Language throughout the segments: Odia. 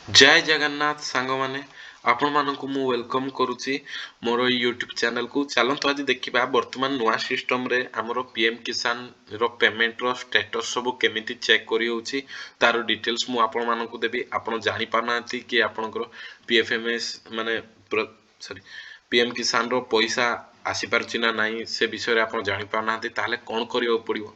ଜୟ ଜଗନ୍ନାଥ ସାଙ୍ଗମାନେ, ଆପଣମାନଙ୍କୁ ମୁଁ welcome କରୁଛି ମୋର ଏଇ ୟୁଟ୍ୟୁବ୍ ଚ୍ୟାନେଲକୁ। ଚାଲନ୍ତୁ ଆଜି ଦେଖିବା ବର୍ତ୍ତମାନ ନୂଆ ସିଷ୍ଟମରେ ଆମର ପିଏମ୍ କିଷାନର ପେମେଣ୍ଟର ଷ୍ଟାଟସ୍ ସବୁ କେମିତି ଚେକ୍ କରିହେଉଛି, ତାର ଡିଟେଲ୍ସ ମୁଁ ଆପଣମାନଙ୍କୁ ଦେବି। ଆପଣ ଜାଣିପାରୁନାହାନ୍ତି କି ଆପଣଙ୍କର ପିଏଫ୍ଏମ୍ଏସ୍ ମାନେ ସରି, ପିଏମ୍ କିଷାନର ପଇସା ଆସିପାରୁଛି ନା ନାହିଁ, ସେ ବିଷୟରେ ଆପଣ ଜାଣିପାରୁନାହାନ୍ତି, ତାହେଲେ କ'ଣ କରିବାକୁ ପଡ଼ିବ?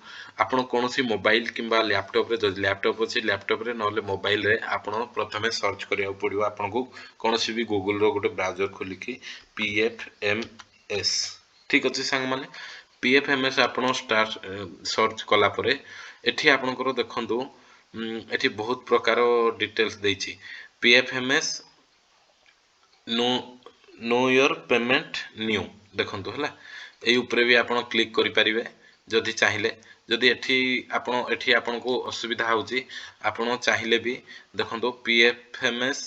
ଆପଣ କୌଣସି ମୋବାଇଲ କିମ୍ବା ଲ୍ୟାପଟପ୍ରେ, ଯଦି ଲ୍ୟାପଟପ୍ ଅଛି ଲ୍ୟାପଟପ୍ରେ, ନହେଲେ ମୋବାଇଲରେ ଆପଣ ପ୍ରଥମେ ସର୍ଚ୍ଚ କରିବାକୁ ପଡ଼ିବ ଆପଣଙ୍କୁ କୌଣସି ବି ଗୁଗୁଲର ଗୋଟେ ବ୍ରାଉଜର ଖୋଲିକି ପିଏଫ୍ଏମ୍ଏସ୍। ଠିକ୍ ଅଛି ସାଙ୍ଗମାନେ, ପିଏଫ୍ଏମ୍ଏସ୍ ଆପଣ ଷ୍ଟାର୍ଟ ସର୍ଚ୍ଚ କଲା ପରେ ଏଠି ଆପଣଙ୍କର ଦେଖନ୍ତୁ, ଏଠି ବହୁତ ପ୍ରକାର ଡିଟେଲ୍ସ ଦେଇଛି। PFMS know your payment new ଦେଖନ୍ତୁ ହେଲା, ଏଇ ଉପରେ ବି ଆପଣ କ୍ଲିକ୍ କରିପାରିବେ ଯଦି ଚାହିଁଲେ। ଯଦି ଏଠି ଆପଣ ଏଠି ଆପଣଙ୍କୁ ଅସୁବିଧା ହେଉଛି, ଆପଣ ଚାହିଁଲେ ବି ଦେଖନ୍ତୁ PFMS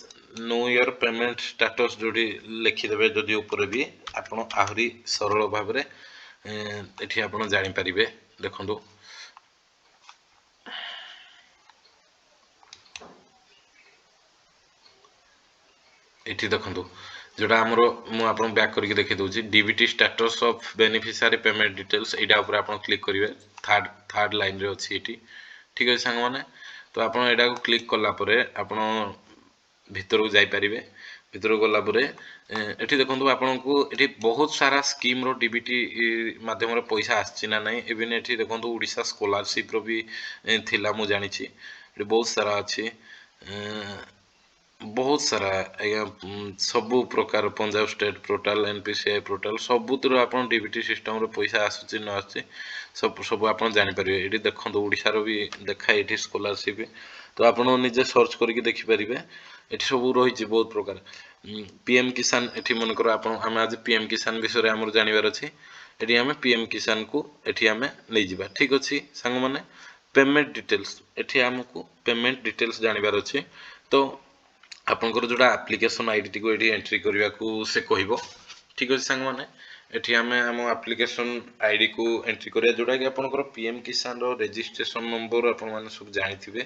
know your payment status ଯେଉଁଠି ଲେଖିଦେବେ ଯଦି ଉପରେ ବି ଆପଣ ଆହୁରି ସରଳ ଭାବରେ ଏଠି ଆପଣ ଜାଣିପାରିବେ। ଦେଖନ୍ତୁ, ଏଠି ଦେଖନ୍ତୁ, ଯେଉଁଟା ଆମର ମୁଁ ଆପଣଙ୍କୁ ବ୍ୟାକ୍ କରିକି ଦେଖାଇ ଦେଉଛି, DBT status of beneficiary payment details, ଏଇଟା ଉପରେ ଆପଣ କ୍ଲିକ୍ କରିବେ। ଥାର୍ଡ଼ ଲାଇନ୍ରେ ଅଛି ଏଠି। ଠିକ୍ ଅଛି ସାଙ୍ଗମାନେ, ତ ଆପଣ ଏଇଟାକୁ କ୍ଲିକ୍ କଲା ପରେ ଆପଣ ଭିତରକୁ ଯାଇପାରିବେ। ଭିତରକୁ ଗଲା ପରେ ଏଠି ଦେଖନ୍ତୁ, ଆପଣଙ୍କୁ ଏଠି ବହୁତ ସାରା ସ୍କିମ୍ର ଡିବିଟି ମାଧ୍ୟମରେ ପଇସା ଆସିଛି ନା ନାହିଁ। ଇଭିନ୍ ଏଠି ଦେଖନ୍ତୁ, ଓଡ଼ିଶା ସ୍କଲାରସିପ୍ର ବି ଥିଲା, ମୁଁ ଜାଣିଛି। ଏଠି ବହୁତ ସାରା ଅଛି, ବହୁତ ସାରା ଆଜ୍ଞା, ସବୁ ପ୍ରକାର Punjab state portal, NPCI portal, ସବୁଥିରୁ ଆପଣ ଡିବିଟି ସିଷ୍ଟମରେ ପଇସା ଆସୁଛି ନ ଆସୁଛି ସବୁ ସବୁ ଆପଣ ଜାଣିପାରିବେ। ଏଠି ଦେଖନ୍ତୁ, ଓଡ଼ିଶାର ବି ଦେଖାଏ ଏଠି ସ୍କଲାରସିପ୍, ତ ଆପଣ ନିଜେ ସର୍ଚ୍ଚ କରିକି ଦେଖିପାରିବେ। ଏଠି ସବୁ ରହିଛି ବହୁତ ପ୍ରକାର ପିଏମ୍ କିଷାନ। ଏଠି ମନେକର ଆପଣ ଆମେ ଆଜି ପିଏମ୍ କିଷାନ ବିଷୟରେ ଆମର ଜାଣିବାର ଅଛି, ଏଠି ଆମେ ପିଏମ୍ କିଷାନକୁ ଏଠି ଆମେ ନେଇଯିବା। ଠିକ୍ ଅଛି ସାଙ୍ଗମାନେ, ପେମେଣ୍ଟ ଡିଟେଲ୍ସ, ଏଠି ଆମକୁ ପେମେଣ୍ଟ ଡିଟେଲ୍ସ ଜାଣିବାର ଅଛି, ତ ଆପଣଙ୍କର ଯେଉଁଟା ଆପ୍ଲିକେସନ୍ ଆଇଡ଼ିଟିକୁ ଏଠି ଏଣ୍ଟ୍ରି କରିବାକୁ ସେ କହିବ। ଠିକ୍ ଅଛି ସାଙ୍ଗମାନେ, ଏଠି ଆମେ ଆମ ଆପ୍ଲିକେସନ୍ ଆଇଡ଼ିକୁ ଏଣ୍ଟ୍ରି କରିବା, ଯେଉଁଟାକି ଆପଣଙ୍କର ପିଏମ୍ କିଷାନର ରେଜିଷ୍ଟ୍ରେସନ୍ ନମ୍ବର, ଆପଣମାନେ ସବୁ ଜାଣିଥିବେ,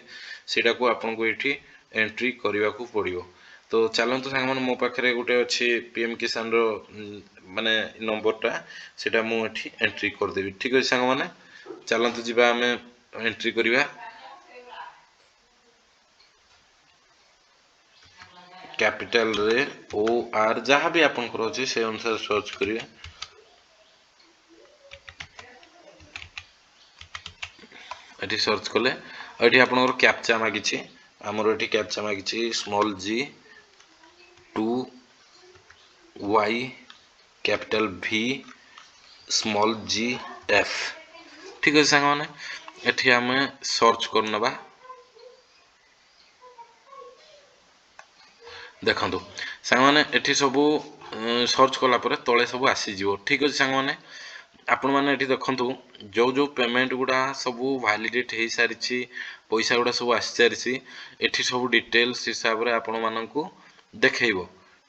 ସେଇଟାକୁ ଆପଣଙ୍କୁ ଏଠି ଏଣ୍ଟ୍ରି କରିବାକୁ ପଡ଼ିବ। ତ ଚାଲନ୍ତୁ ସାଙ୍ଗମାନେ, ମୋ ପାଖରେ ଗୋଟେ ଅଛି ପିଏମ୍ କିଷାନର ମାନେ ନମ୍ବରଟା, ସେଇଟା ମୁଁ ଏଠି ଏଣ୍ଟ୍ରି କରିଦେବି। ଠିକ୍ ଅଛି ସାଙ୍ଗମାନେ, ଚାଲନ୍ତୁ ଯିବା, ଆମେ ଏଣ୍ଟ୍ରି କରିବା। କ୍ୟାପିଟାଲରେ ଓ ଆର୍ ଯାହା ବି ଆପଣଙ୍କର ଅଛି, ସେ ଅନୁସାରେ ସର୍ଚ୍ଚ କରିବେ। ଏଠି ସର୍ଚ୍ଚ କଲେ ଆଉ ଏଠି ଆପଣଙ୍କର କ୍ୟାପଚା ମାଗିଛି। ଆମର ଏଠି କ୍ୟାପଚା ମାଗିଛି small G 2 Y capital V small G F। ଠିକ୍ ଅଛି ସାଙ୍ଗମାନେ, ଏଠି ଆମେ ସର୍ଚ୍ଚ କରିନେବା। ଦେଖନ୍ତୁ ସାଙ୍ଗମାନେ, ଏଠି ସବୁ ସର୍ଚ୍ଚ କଲା ପରେ ତଳେ ସବୁ ଆସିଯିବ। ଠିକ୍ ଅଛି ସାଙ୍ଗମାନେ, ଆପଣମାନେ ଏଠି ଦେଖନ୍ତୁ, ଯେଉଁ ଯେଉଁ ପେମେଣ୍ଟ ଗୁଡ଼ା ସବୁ ଭ୍ୟାଲିଡେଟ୍ ହେଇସାରିଛି, ପଇସା ଗୁଡ଼ା ସବୁ ଆସିସାରିଛି, ଏଠି ସବୁ ଡିଟେଲ୍ସ ହିସାବରେ ଆପଣମାନଙ୍କୁ ଦେଖେଇବ।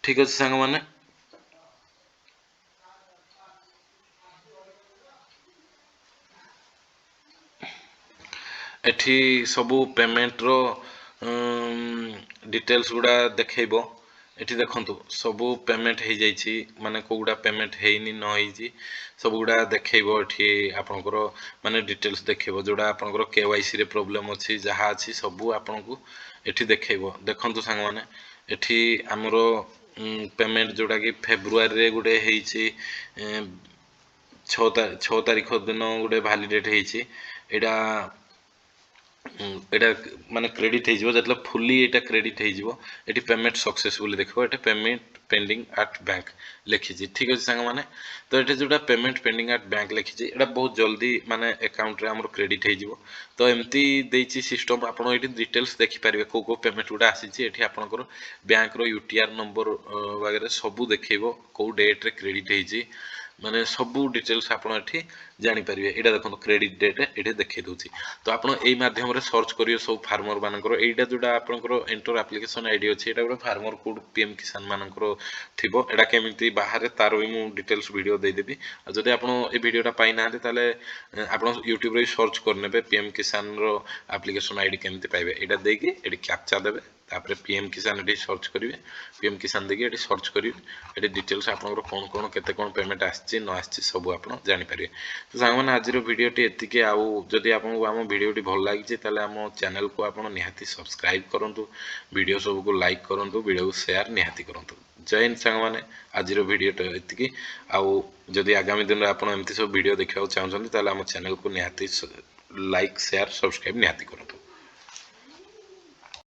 ଠିକ୍ ଅଛି ସାଙ୍ଗମାନେ, ଏଠି ସବୁ ପେମେଣ୍ଟର ଡିଟେଲ୍ସ ଗୁଡ଼ା ଦେଖେଇବ। ଏଠି ଦେଖନ୍ତୁ, ସବୁ ପେମେଣ୍ଟ ହେଇଯାଇଛି, ମାନେ କେଉଁଗୁଡ଼ା ପେମେଣ୍ଟ ହେଇନି ନ ହେଇଛି, ସବୁଗୁଡ଼ା ଦେଖେଇବ। ଏଠି ଆପଣଙ୍କର ମାନେ ଡିଟେଲ୍ସ ଦେଖେଇବ, ଯେଉଁଟା ଆପଣଙ୍କର କେୱାଇସିରେ ପ୍ରୋବ୍ଲେମ୍ ଅଛି, ଯାହା ଅଛି ସବୁ ଆପଣଙ୍କୁ ଏଠି ଦେଖେଇବ। ଦେଖନ୍ତୁ ସାଙ୍ଗମାନେ, ଏଠି ଆମର ପେମେଣ୍ଟ ଯେଉଁଟାକି ଫେବୃଆରୀରେ ଗୋଟେ ହେଇଛି, 6 ତାରିଖ ଦିନ ଗୋଟେ ଭ୍ୟାଲିଡେଟ୍ ହେଇଛି। ଏଇଟା ମାନେ କ୍ରେଡ଼ିଟ୍ ହେଇଯିବ। ଯେତେବେଳେ ଫୁଲି ଏଇଟା କ୍ରେଡ଼ିଟ୍ ହେଇଯିବ, ଏଠି ପେମେଣ୍ଟ ସକ୍ସେସ୍ ବୋଲି ଦେଖିବ। ଏଠି ପେମେଣ୍ଟ ପେଣ୍ଡିଂ ଆଟ୍ ବ୍ୟାଙ୍କ ଲେଖିଛି। ଠିକ୍ ଅଛି ସାଙ୍ଗମାନେ, ତ ଏଠି ଯେଉଁଟା ପେମେଣ୍ଟ ପେଣ୍ଡିଂ ଆଟ୍ ବ୍ୟାଙ୍କ ଲେଖିଛି, ଏଇଟା ବହୁତ ଜଲ୍ଦି ମାନେ ଆକାଉଣ୍ଟରେ ଆମର କ୍ରେଡ଼ିଟ୍ ହେଇଯିବ। ତ ଏମିତି ଦେଇଛି ସିଷ୍ଟମ୍। ଆପଣ ଏଇଠି ଡିଟେଲ୍ସ ଦେଖିପାରିବେ, କେଉଁ କେଉଁ ପେମେଣ୍ଟ ଗୁଡ଼ା ଆସିଛି। ଏଠି ଆପଣଙ୍କର ବ୍ୟାଙ୍କର ୟୁଟିଆର୍ ନମ୍ବର ବଗେରା ସବୁ ଦେଖେଇବ, କେଉଁ ଡେଟ୍ରେ କ୍ରେଡ଼ିଟ୍ ହେଇଛି, ମାନେ ସବୁ ଡିଟେଲ୍ସ ଆପଣ ଏଠି ଜାଣିପାରିବେ। ଏଇଟା ଦେଖନ୍ତୁ, କ୍ରେଡ଼ିଟ୍ ଡେଟ୍ ଏଇଠି ଦେଖେଇ ଦେଉଛି। ତ ଆପଣ ଏଇ ମାଧ୍ୟମରେ ସର୍ଚ୍ଚ କରିବେ ସବୁ ଫାର୍ମର ମାନଙ୍କର। ଏଇଟା ଯେଉଁଟା ଆପଣଙ୍କର ଏଣ୍ଟର ଆପ୍ଲିକେସନ୍ ଆଇଡି ଅଛି, ଏଇଟା ଗୋଟେ ଫାର୍ମର କୋଡ୍ ପିଏମ୍ କିଷାନ ମାନଙ୍କର ଥିବ। ଏଇଟା କେମିତି ବାହାରେ, ତାର ବି ମୁଁ ଡିଟେଲ୍ସ ଭିଡ଼ିଓ ଦେଇଦେବି। ଆଉ ଯଦି ଆପଣ ଏ ଭିଡ଼ିଓଟା ପାଇନାହାନ୍ତି, ତାହେଲେ ଆପଣ ୟୁଟ୍ୟୁବରେ ବି ସର୍ଚ୍ଚ କରିନେବେ, ପିଏମ୍ କିଷାନର ଆପ୍ଲିକେସନ୍ ଆଇଡି କେମିତି ପାଇବେ। ଏଇଟା ଦେଇକି ଏଠି କ୍ୟାପଚା ଦେବେ। ତାପରେ ପିଏମ୍ କିଷାନ ଏଠି ସର୍ଚ୍ଚ କରିବେ। ପିଏମ୍ କିଷାନ ଦେଇକି ଏଠି ସର୍ଚ୍ଚ କରିବେ। ଏଠି ଡିଟେଲ୍ସ ଆପଣଙ୍କର କ'ଣ କ'ଣ, କେତେ କ'ଣ ପେମେଣ୍ଟ ଆସିଛି ନ ଆସିଛି, ସବୁ ଆପଣ ଜାଣିପାରିବେ। ତ ସାଙ୍ଗମାନେ, ଆଜିର ଭିଡ଼ିଓଟି ଏତିକି। ଆଉ ଯଦି ଆପଣଙ୍କୁ ଆମ ଭିଡ଼ିଓଟି ଭଲ ଲାଗିଛି, ତାହେଲେ ଆମ ଚ୍ୟାନେଲକୁ ଆପଣ ନିହାତି ସବସ୍କ୍ରାଇବ୍ କରନ୍ତୁ, ଭିଡ଼ିଓ ସବୁକୁ ଲାଇକ୍ କରନ୍ତୁ, ଭିଡ଼ିଓକୁ ସେୟାର ନିହାତି କରନ୍ତୁ। ଜୟ ହିନ୍ଦ ସାଙ୍ଗମାନେ, ଆଜିର ଭିଡ଼ିଓଟା ଏତିକି। ଆଉ ଯଦି ଆଗାମୀ ଦିନରେ ଆପଣ ଏମିତି ସବୁ ଭିଡ଼ିଓ ଦେଖିବାକୁ ଚାହୁଁଛନ୍ତି, ତାହେଲେ ଆମ ଚ୍ୟାନେଲକୁ ନିହାତି ଲାଇକ୍, ସେୟାର, ସବସ୍କ୍ରାଇବ୍ ନିହାତି କରନ୍ତୁ।